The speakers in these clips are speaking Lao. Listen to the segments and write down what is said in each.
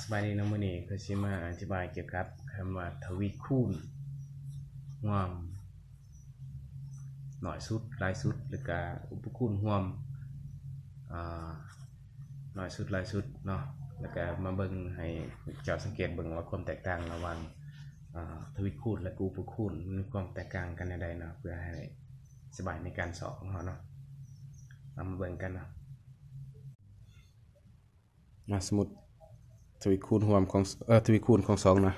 ສະບາຍດີເນາະ, ມື້ນີ້ຂ້ອຍຊິມາອະທິບາຍກ່ຽວກັບຄຳວ່າທະວີຄູນຮ່ວມ ໜ້ອຍສຸດ, ຫຼາຍສຸດ ແລ້ວກະອຸປະຄູນຮ່ວມ ອາ ໜ້ອຍສຸດ ຫຼາຍສຸດເນາະ. ແລ້ວກະມາເບິ່ງ ໃຫ້ເຈົ້າສັງເກດເບິ່ງວ່າຄວາມແຕກຕ່າງລະຫວ່າງ ອາ ທະວີຄູນ ແລະກະອຸປະຄູນ ມັນມີຄວາມແຕກຕ່າງກັນແນວໃດເນາະ, ເພື່ອໃຫ້ສະບາຍໃນການສອບຂອງເຮົາເນາະ. ເອົາມາເບິ່ງກັນເນາະ. ມາ ສົມມຸດທະວີຄູນຮ່ວມຂອງ ເອີ ທະວີຄູນຂອງສອງນະ.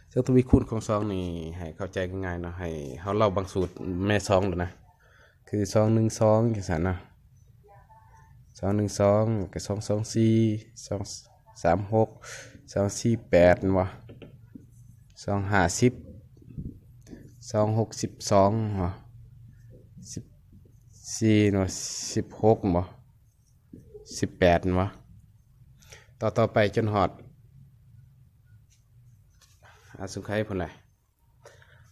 ເຊິ່ງທະວີຄູນຂອງສອງນີ້ໃຫ້ເຂົ້າໃຈງ່າຍໆເນາະ, ໃຫ້ເຮົາເລົ່າບັງສູດແມ່ນສອງໂລດນະ, ຄືສອງໜຶ່ງສອງ ຈັ່ງຊັ້ນນະ, ສອງໜຶ່ງສອງ ກະສອງສອງສີ່ ສອງສາມຫົກ ສອງສີ່ແປດ ແມ່ນບໍ່? ສອງຫ້າສິບ ສອງຫົກສິບສອງ ເນາະ, ສິບສີ່ເນາະ, ສິບຫົກ ແມ່ນບໍ່? ສິບແປດ ແມ່ນບໍ່? ຕໍ່ ຕໍ່ໄປຈົນຮອດ ອາ ສຸໄຄພຸ້ນແຫຼະ.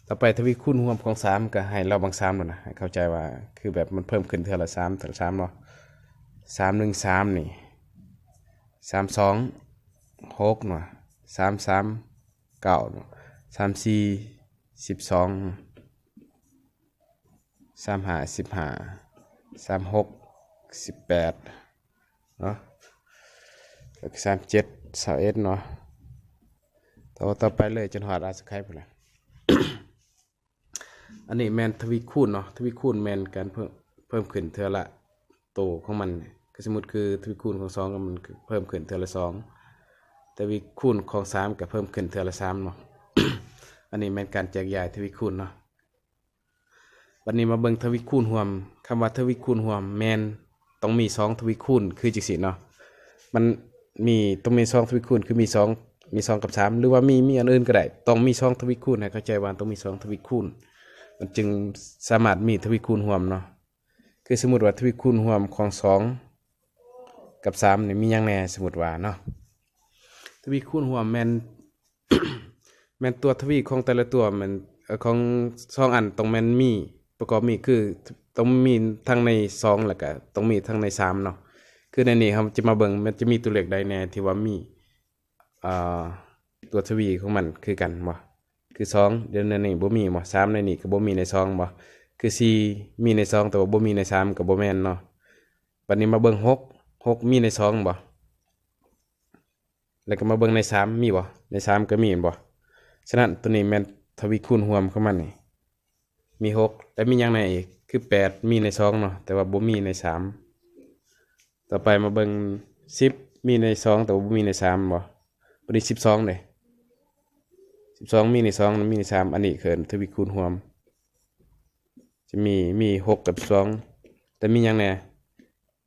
ຕໍ່ໄປທະວີຄູນຮ່ວມຂອງສາມ ກໍໃຫ້ເລົ່າບັງສາມໂລດນະ, ໃຫ້ເຂົ້າໃຈວ່າ ຄືແບບມັນເພີ່ມຂຶ້ນເທື່ອລະສາມ ເທື່ອລະສາມເນາະ. ສາມໜຶ່ງສາມນີ້ ສາມສອງຫົກເນາະ, ສາມສາມເກົ້າເນາະ, ສາມສີ່ສິບສອງ ສາມຫ້າສິບຫ້າ ສາມຫົກສິບແປດເນາະ, ແລ້ວກໍສາມເຈັດຊາວເອັດເນາະ. ຕໍ່ ຕໍ່ໄປເລີຍຈົນຮອດອາສຸໄຄພຸ້ນແຫຼະ. ອັນນີ້ແມ່ນທະວີຄູນເນາະ, ທະວີຄູນແມ່ນການເພີ່ມ ເພີ່ມຂຶ້ນເທື່ອລະໂຕຂອງມັນ. ຄືສົມມຸດຄືທະວີຄູນຂອງສອງ ກໍມັນເພີ່ມຂຶ້ນເທື່ອລະສອງ, ທະວີຄູນຂອງສາມ ກໍເພີ່ມຂຶ້ນເທື່ອລະສາມເນາະ. ອັນນີ້ແມ່ນການແຈກຢາຍທະວີຄູນເນາະ. ບັດນີ້ມາເບິ່ງທະວີຄູນຮ່ວມ. ຄຳວ່າທະວີຄູນຮ່ວມແມ່ນຕ້ອງມີສອງທະວີຄູນ ຄືຈັ່ງຊີ້ເນາະ, ມັນມີ ຕ້ອງມີສອງທະວີຄູນ ຄືມີສອງ ມີສອງກັບສາມ ຫຼືວ່າມີ ມີອັນອື່ນກໍໄດ້, ຕ້ອງມີສອງທະວີຄູນ. ໃຫ້ເຂົ້າໃຈວ່າຕ້ອງມີສອງທະວີຄູນ ມັນຈຶ່ງສາມາດມີທະວີຄູນຮ່ວມເນາະ. ຄືສົມມຸດວ່າທະວີຄູນຮ່ວມຂອງສອງກັບສາມນີ້ມີຫຍັງແດ່? ສົມມຸດວ່າເນາະ ທະວີຄູນຮ່ວມແມ່ນ ແມ່ນຕົວທະວີຂອງແຕ່ລະຕົວ ແມ່ນ ເອີ ຂອງສອງອັນຕ້ອງແມ່ນມີ ປະກອບມີ ຄືຕ້ອງມີທັງໃນສອງ ແລ້ວກະຕ້ອງມີທັງໃນສາມເນາະ. ຄືໃນນີ້ເຮົາຈະມາເບິ່ງ ມັນຈະມີຕົວເລກໃດແດ່ທີ່ວ່າມີ ອ່າ ຕົວທະວີຂອງມັນຄືກັນບໍ່? ຄືສອງ ດຽວໃນນີ້ບໍ່ມີບໍ່? ສາມ ໃນນີ້ກໍບໍ່ມີໃນສອງບໍ່? ຄືສີ່ ມີໃນສອງ ແຕ່ວ່າບໍ່ມີໃນສາມ ກໍບໍ່ແມ່ນເນາະ. ບັດນີ້ມາເບິ່ງຫົກ ຫົກມີໃນສອງບໍ່? ແລ້ວກໍມາເບິ່ງໃນສາມ ມີບໍ່? ໃນສາມກໍມີແມ່ນບໍ່? ສະນັ້ນ ໂຕນີ້ແມ່ນທະວີຄູນຮ່ວມຂອງມັນນີ້ ມີຫົກ ແລ້ວມີຫຍັງແດ່ອີກ? ຄືແປດ ມີໃນສອງເນາະ ແຕ່ວ່າບໍ່ມີໃນສາມ. ຕໍ່ໄປມາເບິ່ງສິບ ມີໃນສອງ ແຕ່ວ່າບໍ່ມີໃນສາມບໍ່? ບັດນີ້ສິບສອງເດ້? ສິບສອງ ມີໃນສອງ ມີໃນສາມ ອັນນີ້ເອີ້ນທະວີຄູນຮ່ວມ ຈະມີ ມີຫົກກັບສອງ ແຕ່ມີຫຍັງແດ່?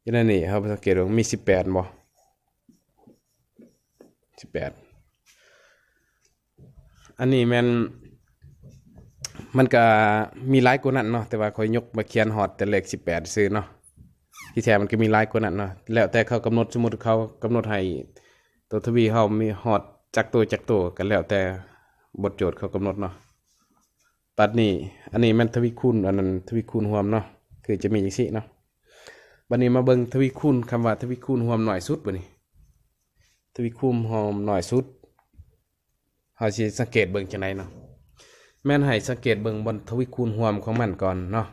ຢູ່ໃນນີ້ເຮົາໄປສັງເກດເບິ່ງ ມີສິບແປດບໍ່? ສິບແປດ ອັນນີ້ແມ່ນ ມັນກະມີຫຼາຍກວ່ານັ້ນເນາະ ແຕ່ວ່າຂ້ອຍຍົກມາຂຽນຮອດແຕ່ເລກສິບແປດຊື່ເນາະ. ທີ່ແທ້ມັນກໍມີຫຼາຍກວ່ານັ້ນເນາະ ແລ້ວແຕ່ເຂົາກຳນົດ. ສົມມຸດເຂົາກຳນົດໃຫ້ຕົວທະວີເຮົາມີຮອດຈັກໂຕ ຈັກໂຕ ກໍແລ້ວແຕ່ບົດໂຈດເຂົາກຳນົດເນາະ. ບັດນີ້ ອັນນີ້ແມ່ນທະວີຄູນ ອັນນັ້ນທະວີຄູນຮ່ວມເນາະ ຄືຈະມີຈັ່ງຊີ້ເນາະ. ບັດນີ້ມາເບິ່ງທະວີຄູນ ຄຳວ່າທະວີຄູນຮ່ວມໜ້ອຍສຸດ. ບັດນີ້ທະວີຄູນຮ່ວມໜ້ອຍສຸດ ເຮົາຊິສັງເກດເບິ່ງຈັ່ງໃດເນາະ? ແມ່ນໃຫ້ສັງເກດເບິ່ງບ່ອນທະວີຄູນຮ່ວມຂອງມັນກ່ອນເນາະ.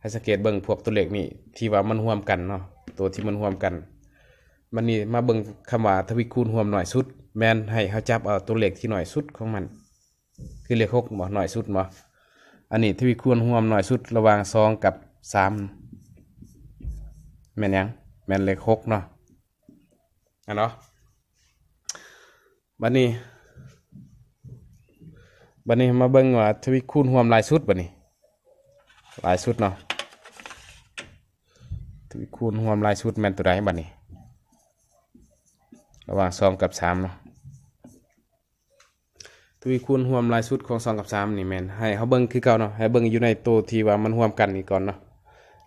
ໃຫ້ສັງເກດເບິ່ງພວກຕົວເລກນີ້ ທີ່ວ່າມັນຮ່ວມກັນເນາະ ຕົວທີ່ມັນຮ່ວມກັນ. ບັດນີ້ມາເບິ່ງຄຳວ່າທະວີຄູນຮ່ວມໜ້ອຍສຸດ ແມ່ນໃຫ້ເຮົາຈັບເອົາຕົວເລກທີ່ໜ້ອຍສຸດຂອງມັນ ຄືເລກຫົກບໍ່? ໜ້ອຍສຸດບໍ່? ອັນນີ້ທະວີຄູນຮ່ວມໜ້ອຍສຸດລະຫວ່າງສອງກັບສາມ ແມ່ນຫຍັງ? ແມ່ນເລກຫົກເນາະ ອັນເນາະ. ບັດນີ້ ບັດນີ້ມາເບິ່ງວ່າທະວີຄູນຮ່ວມຫຼາຍສຸດ. ບັດນີ້ຫຼາຍສຸດເນາະ ທະວີຄູນຮ່ວມຫຼາຍສຸດແມ່ນຕົວໃດ? ບັດນີ້ລະຫວ່າງສອງກັບສາມເນາະ. ທະວີຄູນຮ່ວມຫຼາຍສຸດຂອງສອງກັບສາມນີ້ແມ່ນ ໃຫ້ເຮົາເບິ່ງຄືເກົ່າເນາະ ໃຫ້ເບິ່ງຢູ່ໃນໂຕທີ່ວ່າມັນຮ່ວມກັນນີ້ກ່ອນເນາະ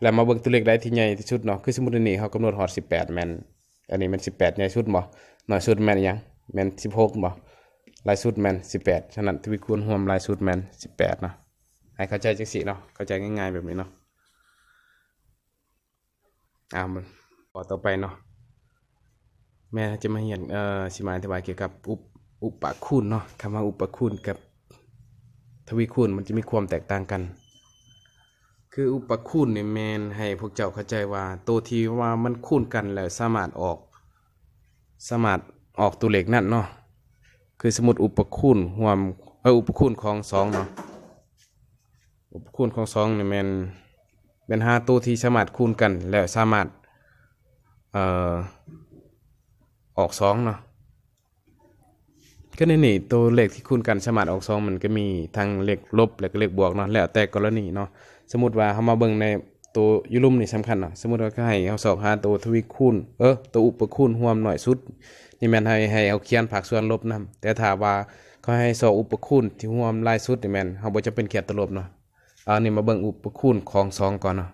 ແລ້ວມາເບິ່ງຕົວເລກໃດທີ່ໃຫຍ່ທີ່ສຸດເນາະ. ຄືສົມມຸດອັນນີ້ເຮົາກຳນົດຮອດສິບແປດ ແມ່ນ ອັນນີ້ແມ່ນສິບແປດໃຫຍ່ສຸດບໍ່? ໜ້ອຍສຸດແມ່ນຫຍັງ? ແມ່ນສິບຫົກບໍ່? ຫຼາຍສຸດແມ່ນສິບແປດ. ສະນັ້ນ ທະວີຄູນຮ່ວມຫຼາຍສຸດແມ່ນສິບແປດເນາະ. ໃຫ້ເຂົ້າໃຈຈັ່ງຊີ້ເນາະ ເຂົ້າໃຈງ່າຍໆແບບນີ້ເນາະ. ອ່າ ຂໍ້ຕໍ່ໄປເນາະ ແມ່ນ ເຮົາຈະມາຮຽນ ເອີ ຊິມາອະທິບາຍກ່ຽວກັບອຸບ ອຸປະຄູນເນາະ. ຄຳວ່າອຸປະຄູນກັບທະວີຄູນ ມັນຈະມີຄວາມແຕກຕ່າງກັນ. ຄືອຸປະຄູນນີ້ແມ່ນໃຫ້ພວກເຈົ້າເຂົ້າໃຈວ່າ ໂຕທີ່ວ່າມັນຄູນກັນແລ້ວສາມາດອອກ ສາມາດອອກຕົວເລກນັ້ນເນາະ. ຄືສົມມຸດອຸປະຄູນຮ່ວມ ເອີ ອຸປະຄູນຂອງສອງເນາະ. ອຸປະຄູນຂອງສອງນີ້ແມ່ນ ແມ່ນຫາໂຕທີ່ສາມາດຄູນກັນແລ້ວສາມາດ ເອີ ອອກສອງເນາະ. ຄືໃນນີ້ ໂຕເລກທີ່ຄູນກັນສາມາດອອກສອງ ມັນກໍມີທັງເລກລົບ ແລະ ກໍເລກບວກເນາະ ແລ້ວແຕ່ກໍລະນີເນາະ. ສົມມຸດວ່າເຮົາມາເບິ່ງໃນໂຕຢູ່ລຸ່ມນີ້ສຳຄັນເນາະ. ສົມມຸດວ່າເຂົາໃຫ້ເຮົາຊອກຫາໂຕທະວີຄູນ ເອີ ໂຕອຸປະຄູນຮ່ວມນ້ອຍສຸດ ນີ້ແມ່ນໃຫ້ ໃຫ້ເຮົາຂຽນພາກສ່ວນລົບນຳ. ແຕ່ຖ້າວ່າເຂົາໃຫ້ຊອກອຸປະຄູນທີ່ຮ່ວມຫຼາຍສຸດ ນີ້ແມ່ນເຮົາບໍ່ຈຳເປັນຂຽນຕົວລົບເນາະ. ເອົາ ນີ້ມາເບິ່ງອຸປະຄູນຂອງສອງກ່ອນເນາະ.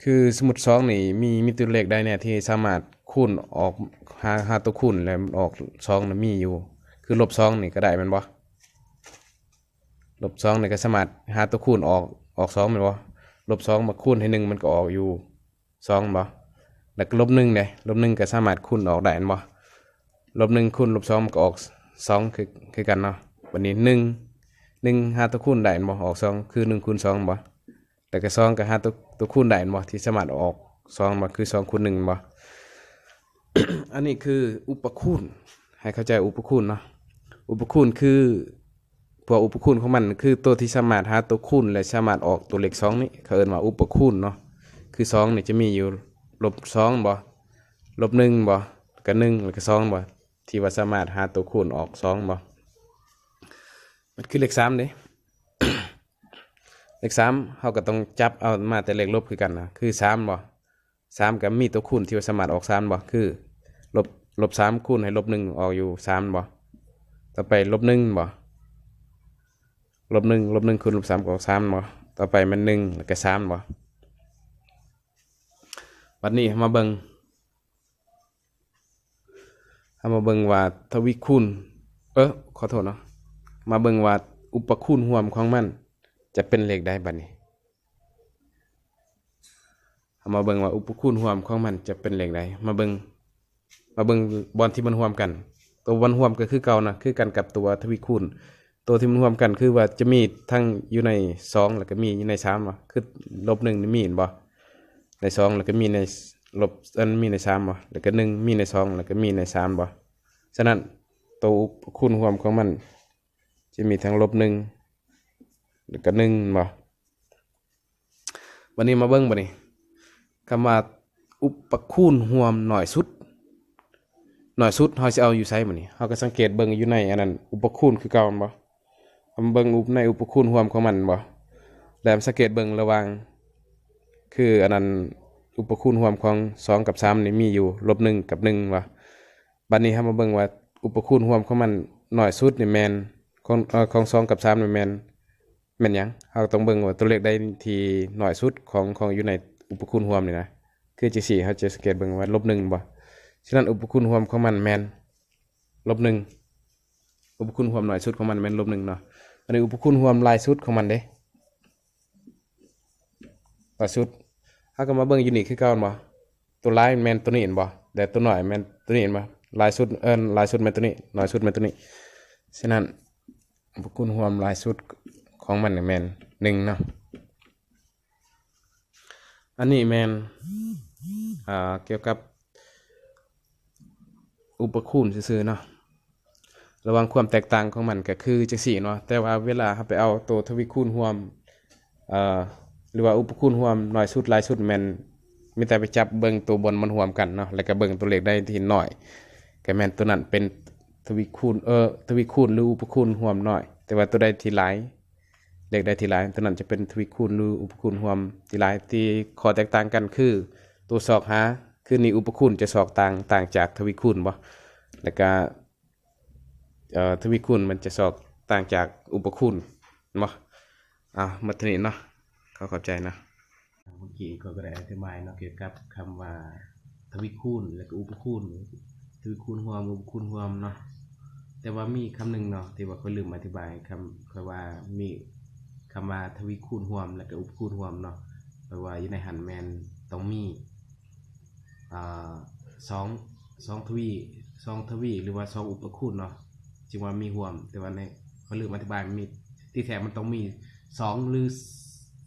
ຄືສົມມຸດສອງນີ້ມີ ມີຕົວເລກໃດແດ່ທີ່ສາມາດຄູນອອກ ຫາ ຫາຕົວຄູນແລ້ວມັນອອກສອງນະ ມີຢູ່. ຄືລົບສອງນີ້ກໍໄດ້ແມ່ນບໍ່? ລົບສອງນີ້ກໍສາມາດຫາຕົວຄູນອອກ ອອກສອງແມ່ນບໍ່? ລົບສອງມາຄູນໃຫ້ໜຶ່ງ ມັນກໍອອກຢູ່ສອງແມ່ນບໍ່? ແລ້ວກໍລົບໜຶ່ງເດ້ ລົບໜຶ່ງກໍສາມາດຄູນອອກໄດ້ແມ່ນບໍ່? ລົບໜຶ່ງຄູນລົບສອງ ມັນກໍອອກສອງຄື ຄືກັນເນາະ. ບັດນີ້ໜຶ່ງ ໜຶ່ງຫາຕົວຄູນໄດ້ແມ່ນບໍ່? ອອກສອງ ຄືໜຶ່ງຄູນສອງແມ່ນບໍ່? ແລ້ວກໍສອງກໍຫາຕົວ ຕົວຄູນໄດ້ແມ່ນບໍ່? ທີ່ສາມາດອອກສອງແມ່ນບໍ່? ຄືສອງຄູນໜຶ່ງແມ່ນບໍ່? ອັນນີ້ຄືອຸປະຄູນ ໃຫ້ເຂົ້າໃຈອຸປະຄູນເນາະ. ອຸປະຄູນຄື ພວກອຸປະຄູນຂອງມັນ ຄືໂຕທີ່ສາມາດຫາຕົວຄູນ ແລະ ສາມາດອອກຕົວເລກສອງນີ້ ເຂົາເອີ້ນວ່າອຸປະຄູນເນາະ. ຄືສອງນີ້ຈະມີຢູ່ລົບສອງແມ່ນບໍ່? ລົບໜຶ່ງແມ່ນບໍ່? ແລ້ວກໍໜຶ່ງ ແລ້ວກໍສອງແມ່ນບໍ່? ທີ່ວ່າສາມາດຫາຕົວຄູນອອກສອງແມ່ນບໍ່? ມັນຄືເລກສາມເດ້. ເລກສາມ ເຮົາກໍຕ້ອງຈັບເອົາມາແຕ່ເລກລົບຄືກັນນະ ຄືສາມແມ່ນບໍ່? ສາມກໍມີຕົວຄູນທີ່ວ່າສາມາດອອກສາມແມ່ນບໍ່? ຄືລົບ ລົບສາມຄູນໃຫ້ລົບໜຶ່ງອອກຢູ່ສາມແມ່ນບໍ່? ຕໍ່ໄປລົບໜຶ່ງແມ່ນບໍ່? ລົບໜຶ່ງ ລົບໜຶ່ງຄູນລົບສາມກໍອອກສາມແມ່ນບໍ່? ຕໍ່ໄປແມ່ນໜຶ່ງ ແລ້ວກໍສາມແມ່ນບໍ່? ບັດນີ້ເຮົາມາເບິ່ງ ເຮົາມາເບິ່ງວ່າທະວີຄູນ ເອີ ຂໍໂທດເນາະ ມາເບິ່ງວ່າອຸປະຄູນຮ່ວມຂອງມັນຈະເປັນເລກໃດບັດນີ້. ເຮົາມາເບິ່ງວ່າອຸປະຄູນຮ່ວມຂອງມັນຈະເປັນເລກໃດ. ມາເບິ່ງ ມາເບິ່ງບ່ອນທີ່ມັນຮ່ວມກັນ. ຕົວມັນຮ່ວມກໍຄືເກົ່ານະ ຄືກັນກັບຕົວທະວີຄູນ. ຕົວທີ່ມັນຮ່ວມກັນຄືວ່າຈະມີທັງຢູ່ໃນສອງ ແລ້ວກໍມີຢູ່ໃນສາມເນາະ. ຄືລົບໜຶ່ງນີ້ມີແມ່ນບໍ່? ໃນສອງ ແລ້ວກໍມີໃນລົບ ອັນ ມີໃນສາມບໍ່? ແລ້ວກໍໜຶ່ງມີໃນສອງ ແລ້ວກໍມີໃນສາມບໍ່? ສະນັ້ນ ໂຕຄູນຮ່ວມຂອງມັນຈະມີທັງລົບໜຶ່ງ ແລ້ວກໍໜຶ່ງແມ່ນບໍ່? ບັດນີ້ມາເບິ່ງບັດນີ້ ຄຳວ່າອຸປະຄູນຮ່ວມໜ້ອຍສຸດ ໜ້ອຍສຸດເຮົາຊິເອົາຢູ່ໃສບັດນີ້? ເຮົາກໍສັງເກດເບິ່ງຢູ່ໃນອັນນັ້ນ ອຸປະຄູນຄືເກົ່າແມ່ນບໍ່? ເຮົາມາເບິ່ງອຸ ໃນອຸປະຄູນຮ່ວມຂອງມັນແມ່ນບໍ່? ແລ້ວສັງເກດເບິ່ງລະຫວ່າງ ຄືອັນນັ້ນ ອຸປະຄູນຮ່ວມຂອງສອງກັບສາມນີ້ມີຢູ່ລົບໜຶ່ງກັບໜຶ່ງແມ່ນບໍ່? ບັດນີ້ເຮົາມາເບິ່ງວ່າອຸປະຄູນຮ່ວມຂອງມັນໜ້ອຍສຸດນີ້ແມ່ນ ຂອງ ເອີ ຂອງສອງກັບສາມນີ້ແມ່ນ ແມ່ນຫຍັງ? ເຮົາກໍຕ້ອງເບິ່ງວ່າຕົວເລກໃດທີ່ໜ້ອຍສຸດຂອງ ຂອງຢູ່ໃນອຸປະຄູນຮ່ວມນີ້ນະ. ຄືຈັ່ງຊີ້ ເຮົາຈະສັງເກດເບິ່ງວ່າລົບໜຶ່ງແມ່ນບໍ່? ສະນັ້ນ ອຸປະຄູນຮ່ວມຂອງມັນແມ່ນລົບໜຶ່ງ ອຸປະຄູນຮ່ວມໜ້ອຍສຸດຂອງມັນແມ່ນລົບໜຶ່ງເນາະ. ອັນນີ້ອຸປະຄູນຮ່ວມຫຼາຍສຸດຂອງມັນເດ້ ຫຼາຍສຸດ ເຮົາກໍມາເບິ່ງຢູ່ນີ້ຄືເກົ່າແມ່ນບໍ່? ຕົວຫຼາຍແມ່ນຕົວນີ້ແມ່ນບໍ່? ແລະ ຕົວໜ້ອຍແມ່ນຕົວນີ້ແມ່ນບໍ່? ຫຼາຍສຸດ ເອີ ຫຼາຍສຸດແມ່ນຕົວນີ້ ໜ້ອຍສຸດແມ່ນຕົວນີ້. ສະນັ້ນ ອຸປະຄູນຮ່ວມຫຼາຍສຸດຂອງມັນແມ່ນໜຶ່ງເນາະ. ອັນນີ້ແມ່ນ ອ່າ ກ່ຽວກັບອຸປະຄູນຊື່ໆເນາະ. ລະຫວ່າງຄວາມແຕກຕ່າງຂອງມັນກໍຄືຈັ່ງຊີ້ເນາະ. ແຕ່ວ່າເວລາເຮົາໄປເອົາໂຕທະວີຄູນຮ່ວມ ເອີ ຫຼືວ່າອຸປະຄູນຮ່ວມໜ້ອຍສຸດຫຼາຍສຸດ ແມ່ນມີແຕ່ໄປຈັບເບິ່ງໂຕບ່ອນມັນຮ່ວມກັນເນາະ ແລ້ວກໍເບິ່ງຕົວເລກໃດທີ່ໜ້ອຍ ກໍແມ່ນຕົວນັ້ນເປັນທະວີຄູນ ເອີ ທະວີຄູນ ຫຼື ອຸປະຄູນຮ່ວມໜ້ອຍ. ແຕ່ວ່າຕົວໃດທີ່ຫຼາຍ ເລກໃດທີ່ຫຼາຍ ຕົວນັ້ນຈະເປັນທະວີຄູນ ຫຼື ອຸປະຄູນຮ່ວມທີ່ຫຼາຍ. ທີ່ຂໍ້ແຕກຕ່າງກັນຄື ໂຕຊອກຫາ ຄືນີ້ອຸປະຄູນຈະຊອກຕ່າງ ຕ່າງຈາກທະວີຄູນບໍ່? ແລ້ວກະ ເອີ ທະວີຄູນມັນຈະຊອກຕ່າງຈາກອຸປະຄູນເນາະ. ເອົາ ໝົດເທົ່ານີ້ເນາະ ຂໍຂອບໃຈເນາະ. ເມື່ອກີ້ຂ້ອຍກໍໄດ້ອະທິບາຍເນາະ ກ່ຽວກັບຄຳວ່າທະວີຄູນ ແລ້ວກໍອຸປະຄູນ ທະວີຄູນຮ່ວມ ອຸປະຄູນຮ່ວມເນາະ. ແຕ່ວ່າມີຄຳໜຶ່ງເນາະ ທີ່ວ່າຂ້ອຍລືມອະທິບາຍ ຄຳ ຂ້ອຍວ່າມີຄຳວ່າທະວີຄູນຮ່ວມ ແລ້ວກໍອຸປະຄູນຮ່ວມເນາະ. ແປວ່າຢູ່ໃນຫັ້ນແມ່ນຕ້ອງມີ ອ່າ ສອງ ສອງທະວີ ສອງທະວີ ຫຼືວ່າສອງອຸປະຄູນເນາະ ຈຶ່ງວ່າມີຮ່ວມ. ແຕ່ວ່າໃນ ຂ້ອຍລືມອະທິບາຍ ມັນມີ ທີ່ແທ້ມັນຕ້ອງມີສອງ ຫຼື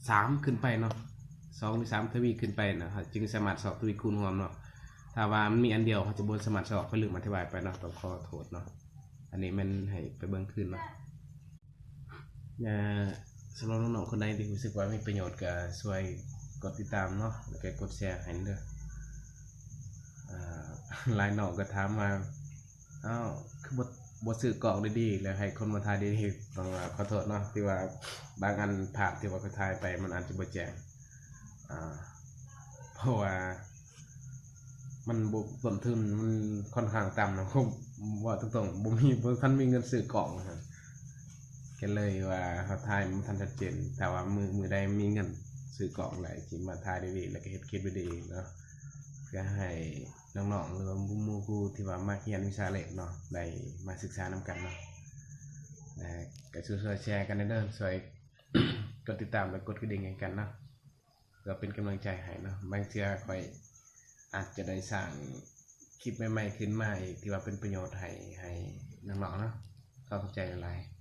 ສາມຂຶ້ນໄປເນາະ ສອງ ຫຼື ສາມທະວີຂຶ້ນໄປນະ ເຮົາຈຶ່ງສາມາດຊອກທະວີຄູນຮ່ວມເນາະ. ຖ້າວ່າມັນມີອັນດຽວ ເຮົາຈະບໍ່ສາມາດຊອກ ຂ້ອຍລືມອະທິບາຍໄປເນາະ ຕ້ອງຂໍໂທດເນາະ. ອັນນີ້ແມ່ນໃຫ້ໄປເບິ່ງຄືນເນາະ. ເອີ ສຳລັບນ້ອງໆຄົນໃດທີ່ຮູ້ສຶກວ່າມີປະໂຫຍດ ກໍຊ່ວຍກົດຕິດຕາມເນາະ ແລ້ວກໍກົດແຊໃຫ້ເດີ. ອາ ຫຼາຍນ້ອງກໍຖາມວ່າ ອ້າວ ຄືບໍ່ ບໍ່ຊື້ກ້ອງດີໆ ແລ້ວໃຫ້ຄົນມາຖ່າຍດີໆ? ຕ້ອງວ່າຂໍໂທດເນາະ ທີ່ວ່າບາງອັນ ພາບທີ່ວ່າຂ້ອຍຖ່າຍໄປມັນອາດຈະບໍ່ແຈ້ງ ອາ ເພາະວ່າ ມັນບໍ່ ຕົ້ນທຶນມັນຄ່ອນຂ້າງຕ່ຳນະ ເວົ້າຕົງໆ ບໍ່ມີ ບໍ່ທັນມີເງິນຊື້ກ້ອງນະ ກໍເລີຍວ່າເຮົາຖ່າຍມັນບໍ່ທັນຊັດເຈນ. ຖ້າວ່າມື້ ມື້ໃດມີເງິນຊື້ກ້ອງໄດ້ ຊິມາຖ່າຍດີໆ ແລ້ວກໍເຮັດຄລິບດີໆເນາະ ເພື່ອໃຫ້ນ້ອງໆ ຫຼືວ່າໝູ່ຄູ່ທີ່ວ່າມັກຮຽນວິຊາເລກເນາະ ໄດ້ມາສຶກສານຳກັນເນາະ. ແລະ ກໍຊ່ວຍໆແຊກັນແດ່ເດີ ຊ່ວຍກົດຕິດຕາມ ແລະ ກົດກະດິ່ງໃຫ້ກັນເນາະ ເພື່ອເປັນກຳລັງໃຈໃຫ້ເນາະ. ບາງເທື່ອຂ້ອຍອາດຈະໄດ້ສ້າງຄລິບໃໝ່ໆຂຶ້ນມາອີກ ທີ່ວ່າເປັນປະໂຫຍດໃຫ້ ໃຫ້ນ້ອງໆເນາະ. ຂໍຂອບໃຈຫຼາຍໆ.